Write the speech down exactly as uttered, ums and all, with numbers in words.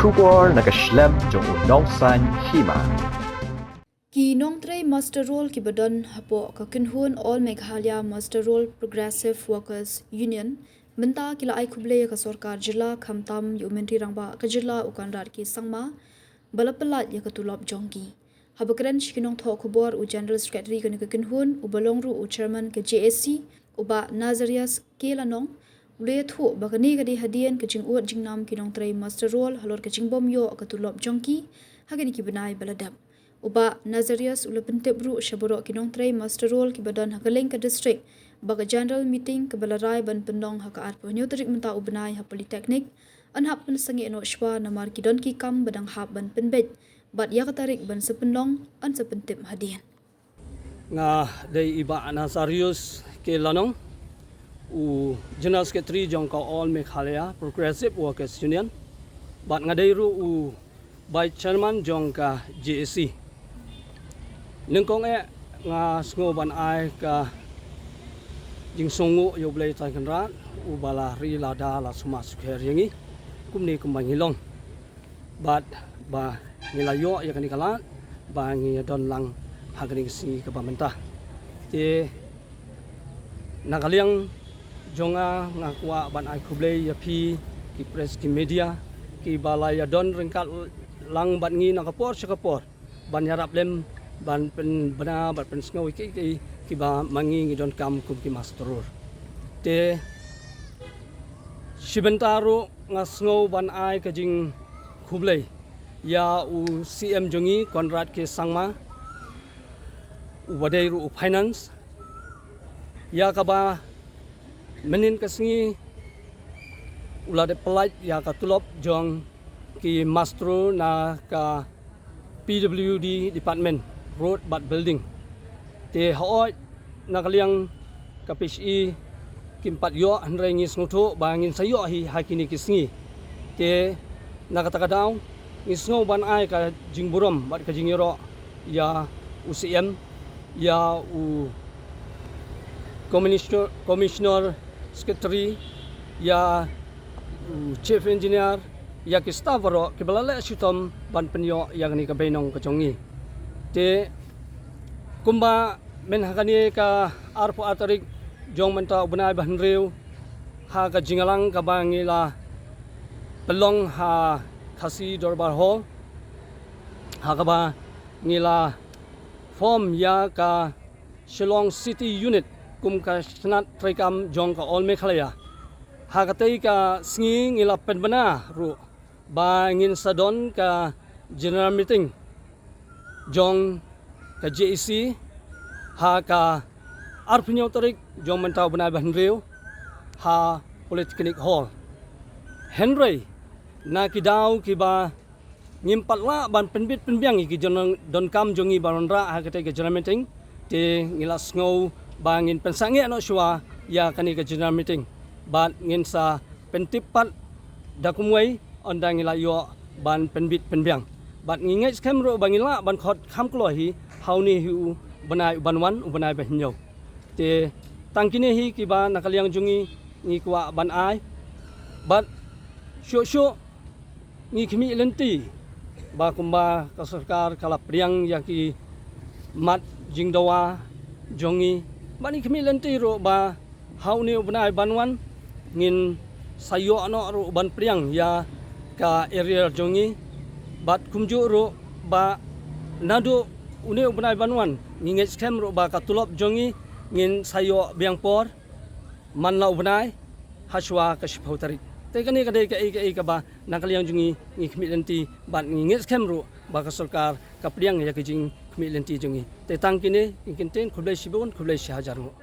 Khubor na ka shlem jong u nongsaiñ hima. Ki nongtrei muster roll kiba don hapoh ka kynhun All Meghalaya Muster Roll Progressive Workers Union mynta ki la ai khublei ïa ka sorkar jylla khamtam ïa u Myntri Rangbah ka jylla u Conrad K Sangma ba la pyllait ïa ka tulop jong ki. Haba kren sha ki nongthoh khubor u General Secretary kane ka kynhun uba long ruh u Chairman ka J A C, u Bah Nazarius K Lanong, u la ïathuh ba kane ka dei hadien ka jingud jingnam ki nongtrei muster roll halor ka jingbym ïoh ka tulop jong ki ha kine ki bnai ba la dep. U Bah Nazarius u la pyntip ruh sha baroh ki nongtrei muster roll kiba don ha kylleng ka district ba ka general meeting kaba la rai ban pynlong ha ka arphew hynñiew tarik mynta u bnai ha Polytechnic yn hap pynsangeh noh shuwa namar ki don ki kam ba dang hap ban pynbeit, bad ïa ka tarik ban sa pynlong yn sa pyntip hadien. Nga dei i Bah Nazarius K Lanong, u General Secretary jong ka All Meghalaya Progressive Workers Union, bad nga dei ruh u Vice Chairman jong ka J A C. Nyngkong eh nga sngew ban ai ka jingsngewnguh ïa u Blei Trai Kynrad uba la ri la da la sumar sukher ïa ngi kumne kumba ngi long, bad ba ngi la ïoh ïa kane ka lad ba ngi ïa don lang ha kane ka sngi kaba mynta. Te na ka liang jong nga, nga kwah ban ai khublei ïa phi ki press, ki media kiba la ïa don ryngkat lang bad ngi na ka por sha ka por ban ïarap lem ban pynbna bad pynsngew ïa kiei kiei kiba ma ngi ngi donkam kum ki muster roll. Te shi bynta ruh nga sngew ban ai ka jingkhublei ïa u C M jong ngi Conrad K Sangma uba dei ruh u Finance, ïa kaba mynhynnin ka sngi u la dep pyllait ïa ka tulop jong ki muster roll na ka P W D Department, Road bad Building. Te hooid na ka liang ka P H E kim pat ïoh, hynrei ngi sngewthuh ba ngin sa ïoh hi ha kine ki sngi. Te na kata ka daw ngi sngew ban ai ka jingburom bad ka jingïaroh ïa u C M, ïa u Commissioner, Commissioner Secretary, ïa u Chief Engineer, ïa ki staff baroh kiba la leh shitom ban pynïoh ïa kane ka bainong ka jong ngi. Te kumba myn ha kane ka arphew ar tarik jong mynta u bnai ba hynriew, ha ka jingïalang kaba ngi la pynlong ha Khasi Dorbar Hall, ha kaba ngi la form ïa ka Shillong City Unit kum ka shnat treikam jong ka All Meghalaya. Ha katei ka sngi ngi la pynbna ruh ba ngin sa don ka general meeting jong ka J A C ha ka arphew hynñiew tarik jong mynta u bnai ba hynriew ha Polytechnic Hall. Hynrei na ki daw kiba ngim pat lah ban pynbit pynbiang ïa ki jong donkam jong ngi ba wanrah ha katei ka general meeting, te ngi la sngew ba ngin pynsangeh noh shuwa ïa kane ka general meeting bad ngin sa pyntip pat da kumwei ynda ngi la ïoh ban pynbit pynbiang. Bad ngi ngeit skhem ruh ba ngi lah ban khot kham kloi hi ha une hi u bnai uban wan, u bnai ba hynñiew. Te tang kine hi kiba na ka liang jong ngi ngi kwah ban ai. Bad shuh shuh ngi khmih lynti ba kumba ka sorkar ka la pdiang ïa ki mat jingdawa jong ngi. Bad ngi khmih lynti ruh ba ha une u bnai ban wan ngin sa ïoh noh ruh ban pdiang ïa ka arrear jong ngi. Bad kumjuh ruh ba naduh une u bnai ban wan ngi ngeit skhem ruh ba ka tulop jong ngi ngin sa ïoh biang por man la u bnai ha shuwa ka shiphew tarik. Te kane ka dei kaei kaei kaba na ka liang jong ngi ngi khmih lynti bad ngi ngeit skhem ruh ba ka sorkar ka pdiang ïa ka jingkhmih lynti jong ngi. Te tang kine ngi kyntien, khublei shibun, khublei shihajar nguh.